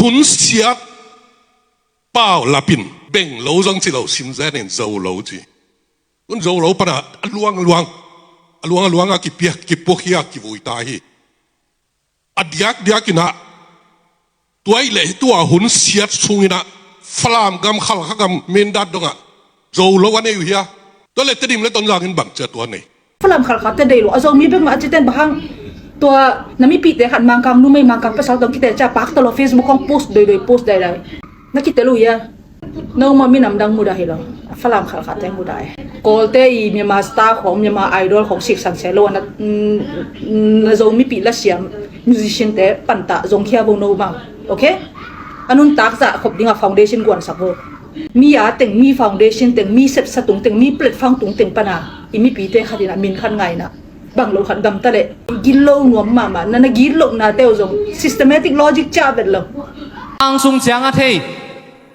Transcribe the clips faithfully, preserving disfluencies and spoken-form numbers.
Hun siat pau lapin beng lo zong ci lo, sim zen in zo lo ci. Hun zo lo pana a luang luang, a luang a luang a kipiak kipuak hi a kivui ta hi. A diak diak inah tua ih leh tua hun siat sung inah Falam gam, Khalkha gam, Mindat dongah zo lo a nei uh hia? Tua leh Tedim le Tonzang in bang cia tua nei? Falam, Khalkha te dei lo a, Zomi bek mah a citen bang hang? Tua na mipite khat Mangkang numei, Mangkang pasal tawh kite cia pakta lo, Facebook khong post doidoi, post daidai. Na kitel uh hia? No mah minam dang mudah hi lo. Falam, Khalkha te mudah e. Kawlte i Myanmar star khong, Myanmar Idol khong siksan se lo a na, mm, na Zomipih lasiam musician te pantah zongkhia bo no bang. Ok? A nuntak zah khop dingah foundation guansak bo. Mi a teng, mi foundation teng, mi sepsa tung teng, mi platform tung teng pana i mipite khat inah min khat ngaina bang lo khat gamta leh gitlo nuam mahmah. Na, na gitlohna teu zong systematic logic ciah vet lo. Angsung ciang a thei,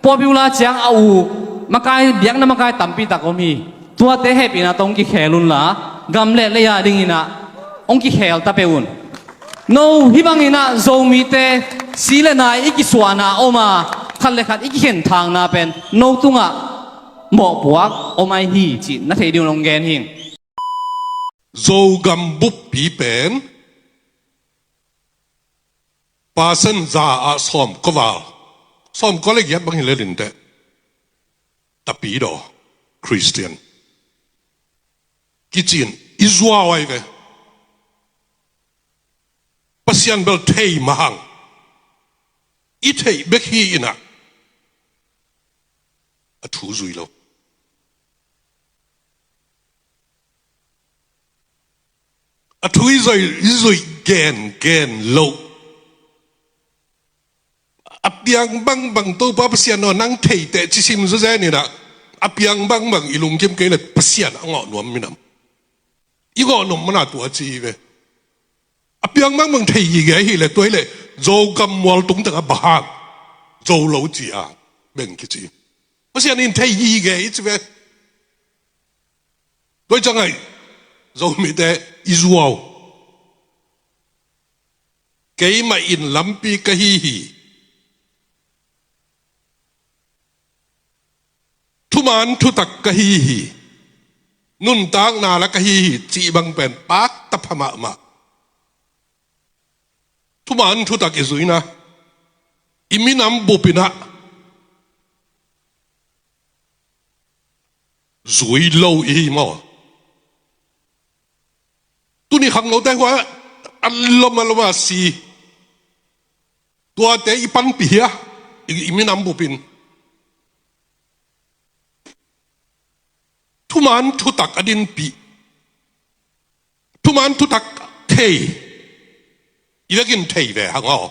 popular ciang a uk, makai, biakna makai tampi tak om hi. Tuate hehpihna tawh hong kikhel unla, gam le lei a dinginah hong kikhel ta peuh un. No hih banginah Zomite si le nai i kisuahna om a, khat le khat i kikhenthakna pen no tungah mawhpuak om ahi hi cih na thei ding un hong gen hing. Zogam buppi pen percent za ah sawmkua val, sawmkua le giat bang hi le linteh, Tapidaw Christian kici in i zuau ahi ve. Pasian bel thei mahang, i theih bek hi inah a thu zui lo. A thu i zui, i zui gen, gen lo. A piang bangbang Topa Pasian aw nang theiteh ci sim zawzen inah, a piang bangbang i lungkim kei le Pasian a ngawh nuam minam. I ngawh nuam mana tua ci hi ve. A piang bangbang thei hi gei hi le tua hi le Zogam mual tung tengah bang hang zo lo ci a beng kici. Pasian in thei hi gei i ci ve. Tua i cangai Zomite i zuau. Keimah in lampi ka hi hi. Thuman thutak ka hi hi. Nuntakna la ka hi hi cih bang pen pakta pha mahmah. Thuman thutak i zuina, i minam bupinah zui lo i hi maw? Tuni khangnote hua a lom a lom a si. Tuate i panpih hia? I, i minam bupin thuman thutak a dinpih, thuman thutak thei, i vekin thei ve hang aw.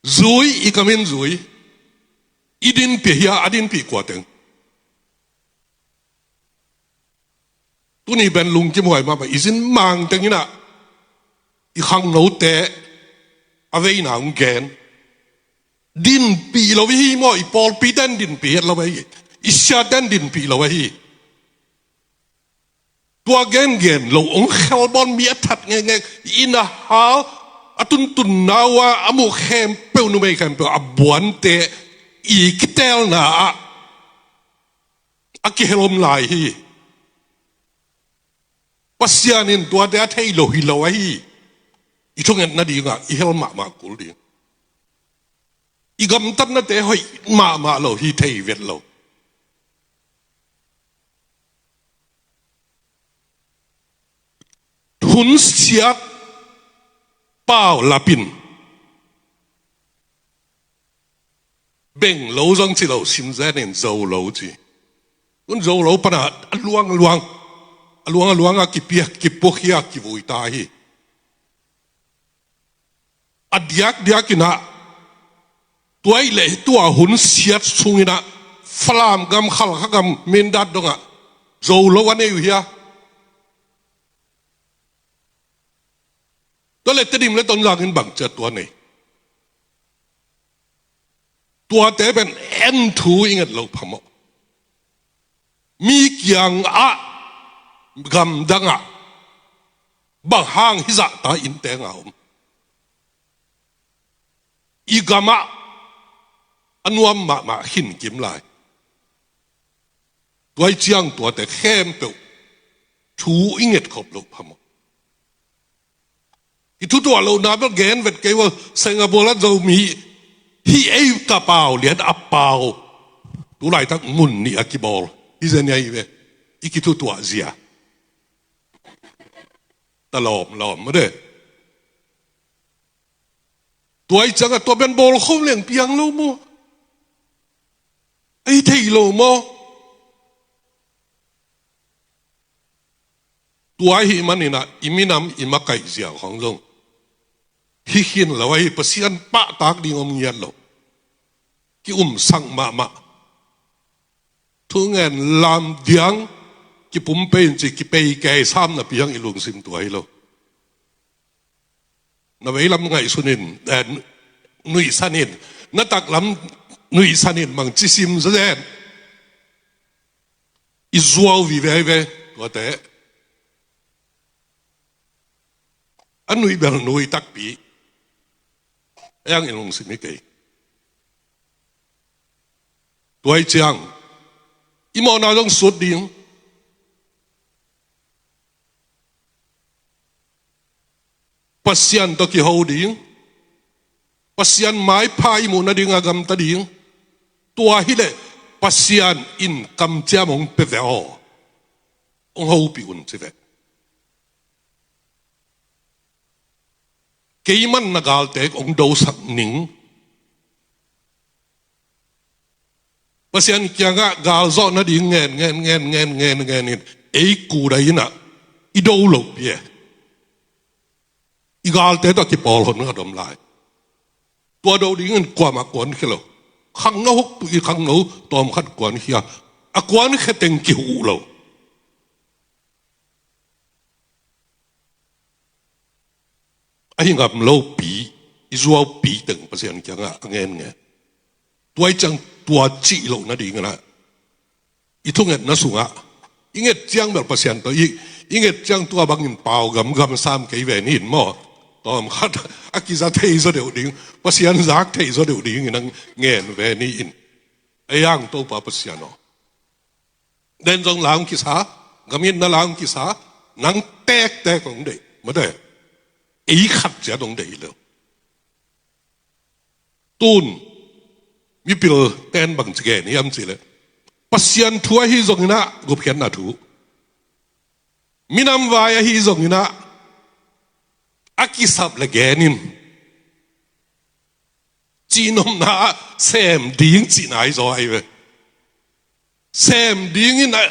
Zui, i kamin zui, i dinpih hia, a dinpih kua teng? Tuni pen lungkim huai mahmah, i zin mang teng inah i khangnote a veina hong gen. Dinpih lo i hi maw? I pawlpi ten dinpih het lo ahi, i sia ten dinpih lo ahi. Tua gengen lo hong khelbawn mi a that ngekngek, i inn a hau, a tuntunna uh a, a muh khempeuh, numei khempeuh a buante i kitelna ah a kihelom lai hi. Pasian in tuate a thei lo hi lo ahi. I thungetna dingah i hel mahmah kul ding. I gamtatnate hoih mahmah lo hi, thei vet lo. Hun siat pau lapin beng lo zong ci lo, sim zen in zo lo ci. Hun zo lo pana a luang luang, a luang a luang a kipiak kipuak hi a kivui ta hi. A diakdiak inah tua ih leh tua hun siat sung inah Falam gam, Khalkha gam, Mindat dongah zo lo a nei uh hia? Tua leh Tedim le Tonzang in bang ciat tua nei? Tuate pen en thu i nget lo phamawh. Mi kiangah, gamdangah bang hang hizahta innte nga om? i gamah a nuam mahmah khinkim lai. Tua i ciang tuate khempeuh thu i ngetkhop loh phamawh. I thutuah lohna bel gen vet kei ua, Singapore a Zomi hi ei ka pau lian a pau. Tu laitak mun nih a kibawl hi zen ahi ve. I kithutuah zia ta lawm lawm mah de. Tua i ciangah tua pen bawl khawm leng piang lo maw? Ei thei lo maw? Tua ahi maninah i minam i makaih zia khawng zong hi khin lo ahi, Pasian pahtak ding om ngiat lo. Ki-umsak mahmah. Thungen lam diang kipum pei in ci, kipei kei sam napi hang i lungsim tua hi lo. Na veilam ngaihsun in, eh, nuihsan in, na taklam nuihsan in, mang cisim zazen. I zuau vive ve tuate. A nuih bel nuih takpi. Ei ang i lungsim hi kei. Tua i ciang i mawhna zong sut ding. Pasian tawh kiho ding, Pasian maipha i muh nading a gamta ding. Tua hileh Pasian in kamciam hong pia ve aw, hong hopih un ci ve. Keiman na galte hong dosak ning. Pasian kiangah galzawh nading ngen ngen ngen ngen ngen ngen in ei kudai inah i do loh pi e. I galte tawh kipawlhon ka dom lai. Tua do dingin kuamah kuankhia lo. Khangno hok tu i khangno tawmkhat kuankhia. A kuankhia teng kihuh lo. Ahi ngam lopi, i zuaupi teng Pasian kiangah a ngen ngen. Tua i ciang tua cih loh nadinginah i thungetna sungah i nget ciang bel Pasian tawh i, i nget ciang tua bangin pau gamgam sam kei ve ni in maw? Tawmkhat a kiza thei zaw deuh ding, Pasian zak thei zaw deuh dingin a ngen ve ni in. Ei ang Topa Pasian aw, den zong la hong kisa, gamitna la hong kisa, nang tektek hong deih mate. Ei khat ciat hong deih lo. Tun mipil ten bang ci gen hiam cihleh, Pasian thu ahi zonginah gupkhiatna thu, minam vai ahi zonginah a kisap le genin cihnopna ah sem ding cihna ahi zaw ahi ve. Sem dingin a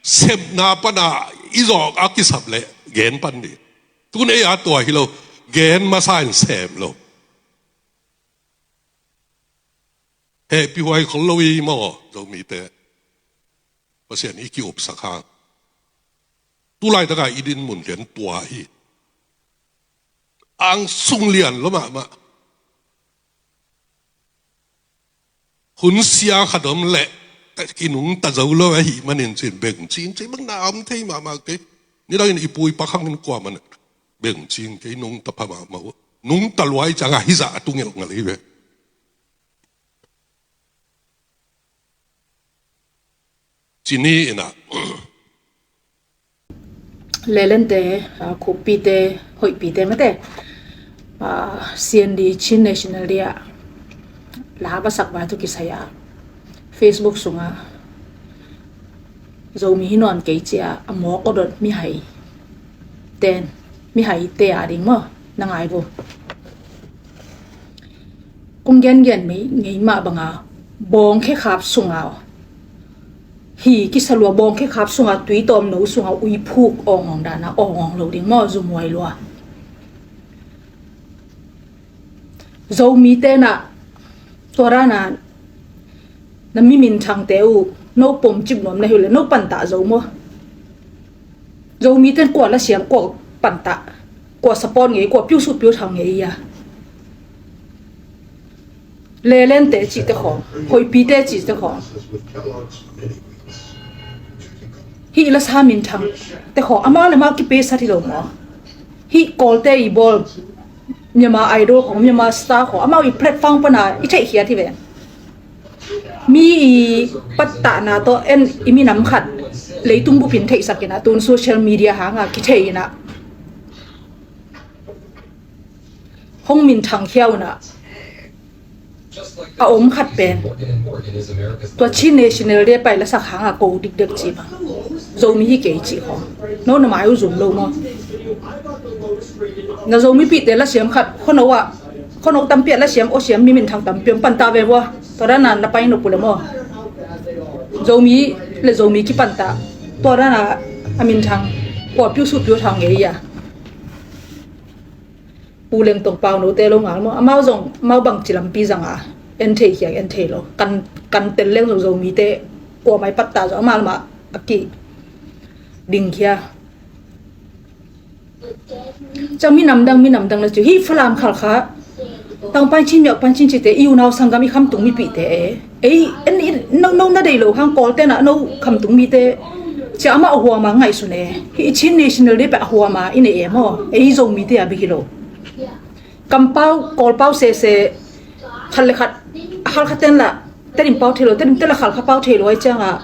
sepna pana i zawh a kisap le gen pan ding. Tun ei a tua hi lo, gen masa in sem lo. Hehpihhuai khol lo i maw Zomite? Pasian i ki-upsak hang. Tulaitaka i din mun lian tua hi. Ang sung lian lo mahmah. Hun sia khat om leh i nungta zo lo ahi manin cin beng cin cin bang na om thei mahmah kei. Nidangin i pu i pa khangin kuaman beng cin kei nungta pha mahmah uh. Nungta luai canga hizah a tungelh ngal hi ve. Cini inah Lelente, ah, Khuppite, Hoihpite mate, ah, C N D, Chin National Day ah la va sak vai thu kisai ah Facebook sungah Zomi hi nawn kei cia a mawk awdot mihai ten, mihaite a ding maw, na ngai vo. Kong gengen mei ngei mah banga bawngkhe khap sunga hi kisa lua, bawngkhe khap sunga tui tawm no sunga ui phuk awngawng dana awngawng lo ding maw, zumuai lua. Zomi tenah tua rana na mi minthangte uh no pom cip nuam na hi uh le no pantah zo maw? Zomi ten kua la siam, kua pantah, kua support ngei, kua piusuh piuthang ngei ia. Lelente cihte khawng, Hoihpite cihte khawng, hih lasa minthangte khawng amau le mau kipesat hi lo maw? Hih Kawlte i bawl Myanmar Idol khong, Myanmar Star khong, amau i platform pana i theihkhiat hi ve. Mi i pattahna tawh en i minam khat leitung bupin theihsak inah, tun social media hanga kithei inah, hong minthang khia unah, a om khat pen tua Chin National Day pai lasak hanga ko dikdek ci bang, Zomi hi kei ci khong. No na mai uh zum lo maw? Na Zomipihte lasiam khat, khuano ah, khuano tampi ah lasiam, awsiam mi minthang tampi om pantah ve vua. Tua dana na pai nop uh le maw? Zomi le Zomi kipantah. Tua dana a minthang, kua piu su piu thang ngei a. Pu Leng Tong Pau note lo ngal maw? Amau zong, amau bangci lampi zanga en thei khiak, en thei lo. Kan, kan tel leng zong Zomite kuamah i pattah zong amau lamah a ki ding khia. Ciang minam dang, minam dang na ci uh. Hih Falam Khalkha, Tang Pancin, Myauk Pancin cite, i unau sanggam, i khamtung mipihte e. Ei, en, i, no, no na dei lo hang Kawlte na, no khamtung mite cia amah a huama ngaihsun e. Hih i Chin National Day peh a huama i nei e maw? Ei Zomite a bik hi lo. Kampau, Kawlpau sese, khat le khat, a Khalkha ten la, Tedim pau thei lo, Tedim te la Khalkha pau thei lo ai cianga,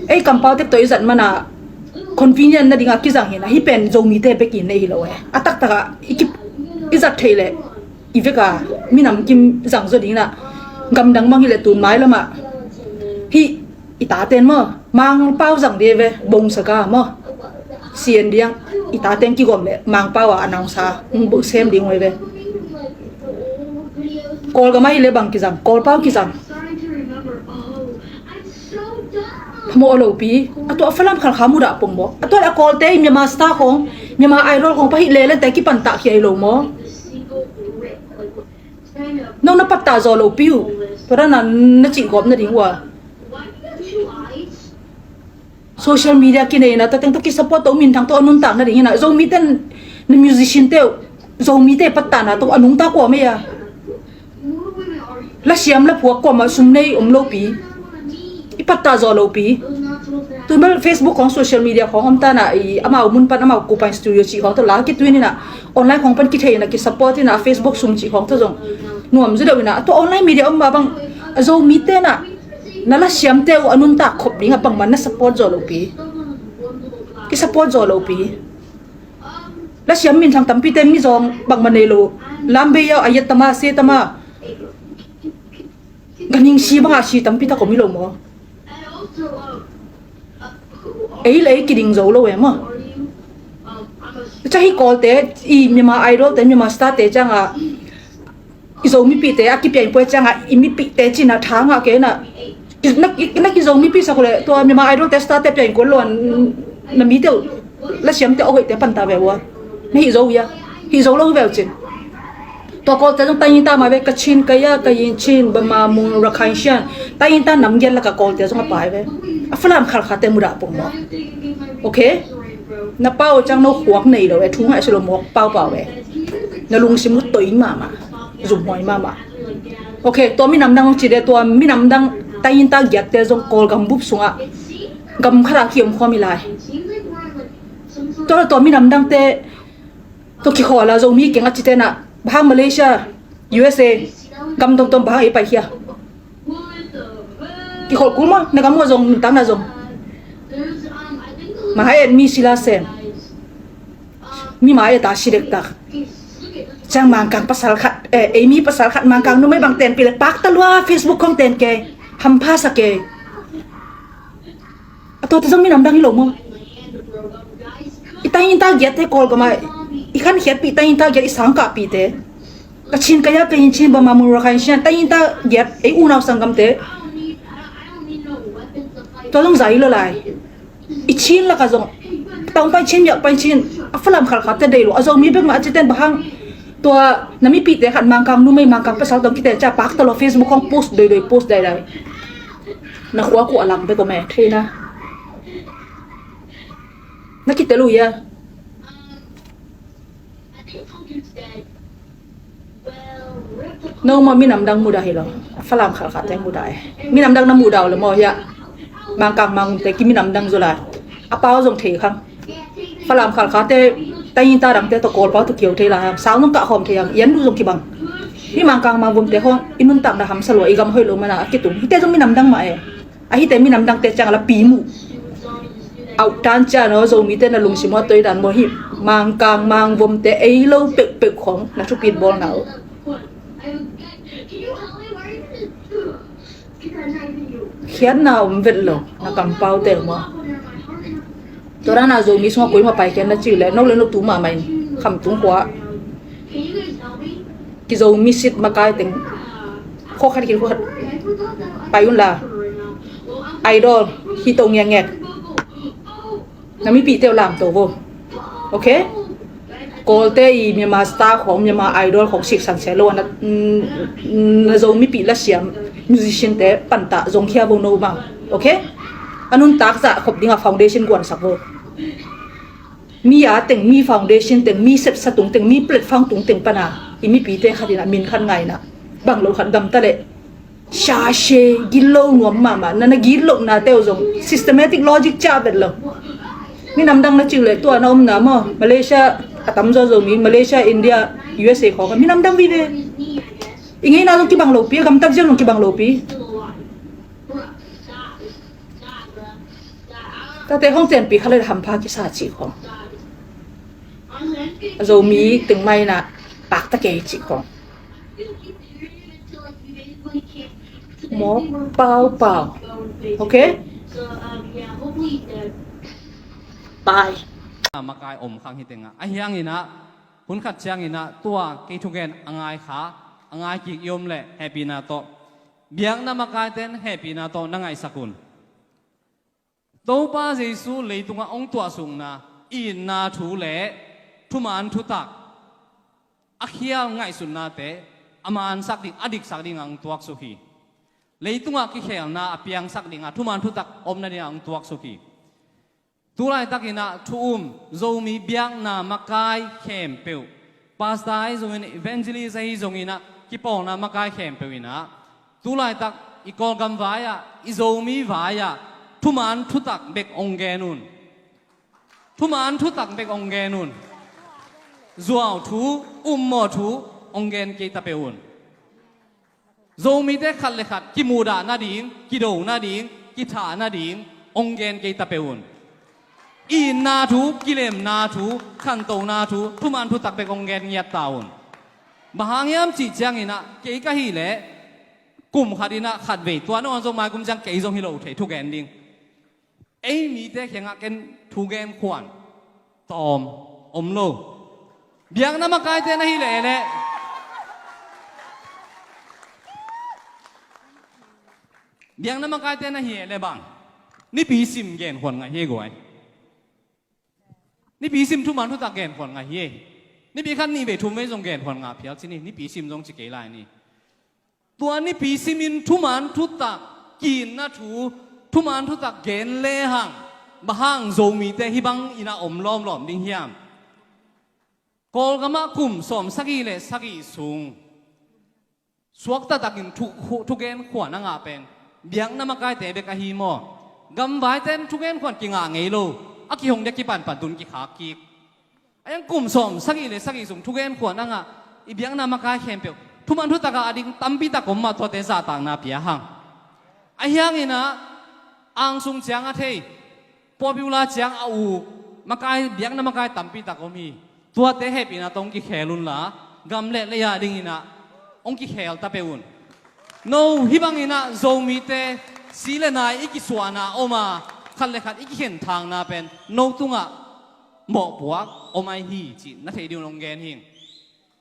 ei kampau tek tawh i zat mana convenient nadinga kizang hina, hih pen Zomite bekin nei hi lo e. A taktakah i kip, i zat thei leh i veka minam kim zang zaw dingna, gamdang bang hileh tun mai lamah hih i taten maw, Mangpau zang dih ve, bongsa ka maw. Sian diang i taten kigawm leh Mangpau a announcer hong sem ding uh ve. Kawlgam ahih leh bang kizang, Kawlpau kizang. Phamawh a lopi. A tua a Falam Khalkha mudah pong maw? A tua a Kawlte i Myanmar Star khong, Myanmar Idol khong pahih lelente kipantah khia hi lo maw? No na pattah zaw lopi uh. Tua dana na cih gawp nading uh a. Social media kineina tua teng tawh kisupport tawh, minthang tawh a nuntak nading hina. Zomite na musician te uh, Zomite pattahna tawh a nungta kua mei a. Lasiam laphuak kuamah sum nei om lopi. I pattah zaw lopi. Tun bel Facebook khong, social media khong om tana, i amau mun pan amau Kupain Studio cih khong tawh la kitui nina, online khong pan kitheina, kisupport ina, Facebook sum cih khong tawh zong nuam zu deuh ina. Tua online media om mah bang a Zomite na, na lasiamte uh a nuntak khop ding a bangmah na support zaw lopi. Kisupport zaw lopi. Lasiam minthang tampite mizawng bangmah nei lo. Lambei a, a yet tama, se tama. Ganhing si banga si tampi tak om hi lo maw? Ei le ei kiding zo lo e maw? Cia hih Kawlte i Myanmar Idol te, Myanmar Star te cianga i Zomipihte a kipiain pua cianga i mipihte cina thangah kei na. Na, na ki Zomipih sak uh leh tua Myanmar Idol te, Star te piain kuan lo an na mite uh, lasiamte uh hoihte pantah ve ua. Na hih zo uh ia, hih zo lo uh veu cin. Tua Kawlte zong Tayinta mah ve, Kachin, Kaya, Kayin, Chin, Bama, Mun, Rakhine, Shan. Tayinta nam giat laka Kawlte zong a pai ve. A Falam Khalkhate mudah pong maw? Okay? Na pau ciang no khuak nei lo e, thu ngaih si lo mawk paupau e. Na lungsim uh toin mahmah, zumhuai mahmah. Okay, tua minam dang hong ci de, tua minam dang Tayinta giatte zong Kawlgam bup sungah gam khata kiom khawm hi lai. Tua, tua minam dangte tua kikhawl a Zomi keng a cite na, bang hang Malaysia, U S A, gam tomtom bang hang ei paikhia? Kikhawl kul maw, na gam uh a zong, nuntak na zong. Mah hang et mi sila sem. Mi mah et a si dektak. Ciang Mangkang pasal khat, eh, ei mi pasal khat Mangkang numei bang tenpih le pakta lua, Facebook khong ten kei. Hampha sa kei. A tuate zong minam dang hi lo maw? I Tayinta giatte Kawlgam a i khankhiatpih, Tayinta giat i sangkahpihte, Kachin, Kaya, Kayin, Chin, Bama, Mun, Rakhine, Shan, Tayinta giat ei unau sanggamte, tua zong zai lo lai. I Chin lakah zong, Taung Panchin, Myauk Panchin, a Falam Khalkhate deih lo, a Zomi bek mah a citen bang hang, tua na mipihte khat Mangkang numei, Mangkang pasal tawh kite cia pakta lo, Facebook khong post doidoi, post daidai. Na khuak uh a lang bek om e, thei na. Na kitel uh hia? No maw, minam dang mudah hi lo. A Falam Khalkhate mudah e. Minam dang na mudah uh le maw hia? Mangkang Mangte ki minam dang zaw lai. A pau zong thei khang. Falam Khalkhate Taing ta dangte tawh Kawlpau tawh kio thei lai hang, sang zong kah khawm thei hang, i an duh zong kibang. Hih Mangkang Mangvomte khawng i nuntakna hamsa lua, i gam hoih lo mana a kitung. Hihte zong minam dang mah e. A hihte minam dangte ciang la pi muh. Auh tan cian aw, Zomite na lungsim aw, toi dan maw, hih Mangkang Mangvomte ei lo peuhpeuh khawng na thupit bawlna uh. Khiatna om vet lo, na kampaute maw. Tua dana Zomi sungah kuima paikhiatna cih leh, no le no tu mahmah in, Khamtung khua, ki Zomi sit makai teng, khua khat khin khua khat pai un la. Idol, hi to ngekngek. Na mipihte uh lamto vo. Ok? Kawlte i Myanmar Star khawng, Myanmar Idol khawng siksan se lo a na, mm, mm, na Zo mipih lasiam musician-te pantah zongkhia vo no bang. Ok? A nuntak zah khop dingah foundation guansak vo. Mi a teng, mi foundation teng, mi sepsa tung teng, mi platform tung teng pana i mipite khat inah min khat ngaina bang lo khat gamta leh. Sha she, gitlo nuam mahmah, na na gitlohna teu zong systematic logic ciah vet lo. Minam dang na cih leh tua na omna maw, Malaysia a tamzaw Zomi, Malaysia, India, U S A khawng a minam dang vive. I ngeina zong kibang lopi, a gamtat ziau zong kibang lopi. Tate hong tenpi kha le hampha kisa cih khawng. A Zomi teng mah inah pakta kei cih khawng. Mawk paupau. Ok? Bye. Makai om khang hi tengah. A hianginah, hun khat cianginah, tua kei thugen a ngai kha, a ngai kik i om leh, hehpihna tawh. Biakna makaiten hehpihna tawh na ngaihsak un. Topa Jesu leitungah hong tuahsukna, itna thu le thuman thutak a khial ngaihsutnate a mansak ding, a diksak dingah hong tuaksuk hi. Leitungah kikhelna a piangsak dingah thuman thutak omna dingah hong tuaksuk hi. Tulaitakinah thu um, Zomi biakna makai khempeuh, pastor ahi zongin, evangelist ahi zonginah, kipawlna makai khempeuh inah, tulaitak i Kawlgam vai-ah, i Zomi vai-ah thuman thutak bek hong gen un. Thuman thutak bek hong gen un. Zuau thu, ummawh thu hong gen kei ta peuh un. Zomite khat le khat kimuhdah nading, kido nading, kithah nading hong gen kei ta peuh un. Itna thu, kilemna thu, khantohna thu, thuman thutak bek hong gen ngiat ta un. Bang hang hiam cih cianginah, kei ka hih leh kum khat inah khatvei, tua nangawn zong mai kum ciang kei zong hi lo thei thugen ding. Ei mite kiangah ken thu gen khuan tawm om lo. Biakna makaite na hi leh leh, biakna makaite na hi leh bang, nipi sim gen khuan ngah hi guai. Nipi sim thuman thutak gen khuan ngah hi. Nipi khat nih vei thum vei zong gen khuan ngah phial ci ni. Nipi sim zong ci kei lai ni. Tua nipi simin thuman thutak, ki-itna thu, thuman thutak gen lehang, bang hang Zomite hih bangin a om lawmlawm ding hiam? Kawlgamah kum sawm sagih le sagih sung suakta takin thu, thu, thugen khuan a ngah pen biakna makaite bek ahi maw? Gamvaiten thugen khuan kingah ngei lo, a kihong dia kipanpan tun kikhak kik. A hiang kum sawm sagih le sagih sung thugen khuan a ngah i biakna makai khempeuh, thuman thutakah a ding tampitak om mah, tuate zahtakna pia hang. A hianginah angsung ciang a thei, popular ciang a uk makai, biakna makai tampitak om hi. Tuate hehpihna tawh hong kikhel unla, gam le lei-a dinginah hong kikhel ta peuh un. No hih banginah Zomite si le nai i kisuahna om a, khat le khat i kikhenthangna pen no tungah mawhpuak om ahi hi cih na theih ding un hong gen hing.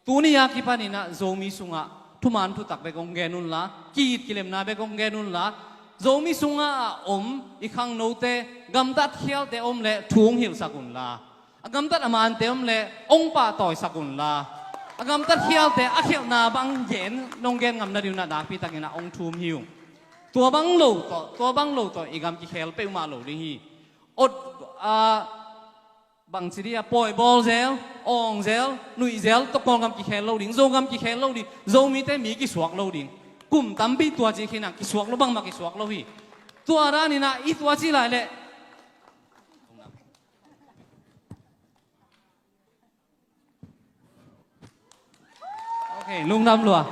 Tuni a kipaninah Zomi sungah thuman thutak bek hong gen unla, ki-it kilemna bek hong gen unla, Zomi sungah a om i khangnote gamtat khialte om leh thu hong hilhsak unla, a gamtat a mante om leh hong pahtawisak unla, a gamtat khialte a khelhna bang gen, nong gen ngam nadingunah nakpitakinah hong thum hi ung. Tua bang lo tawh, tua bang lo tawh i gam kikhel peuhmah lo ding hi. Ot, a, bangci dih a, pawi bawl zel, awng zel, nuih zel tawh Kawlgam kikhel lo ding, Zogam kikhel lo ding, Zomite mi kisuak lo ding. Kum tampi tua ci khinah kisuak lo, bangmah kisuak lo hi. Tua daninah i tua ci lai leh, Hei, lungdam lua.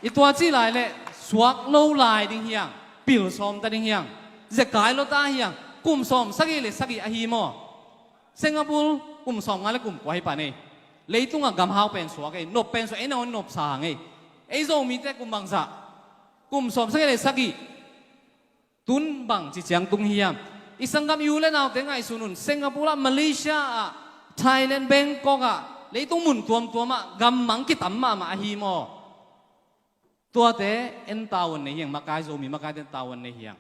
I tua cih lai leh suak lo lai ding hiang, pil sawm ta ding hiang, zekai lo ta hiang, kum sawm sagih le sagih ahi maw? Singapore kum sawm nga le kum kua hi pan ei. Leitungah gam hau pen suak ei, nop pen suak ei, na on nop sang ei. Ei Zomite kum bangzah? Kum sawm sagih le sagih. Tun bang ci ciang tung hiam? I sanggam i u le naute ngaihsun un, Singapore ah, Malaysia ah, Thailand, Bangkok ah, leitung mun tuamtuam ah gammang kitam mahmah ahi maw? Tuate en tavuan nei hiang, makai Zomi makaite en tavuan nei hiang.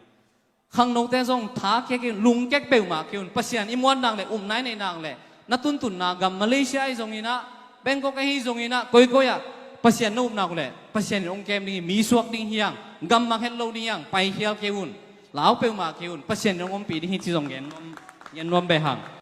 Khangnote zong tha kek in, lungkek peuhmah kei un, Pasian i muan nak le, upna i neih nak le, na tuntunna gam Malaysia ahi zongin ah, Bangkok ahi zongin ah, koikoi ah Pasian na up nak le, Pasian in hong kem ding hi, mi suak ding hiang, gammang het lo ding hiang, paikhial kei un, lau peuhmah kei un, Pasian in hong ompih ding hi ci zong gen nuam, gen nuam beh hang.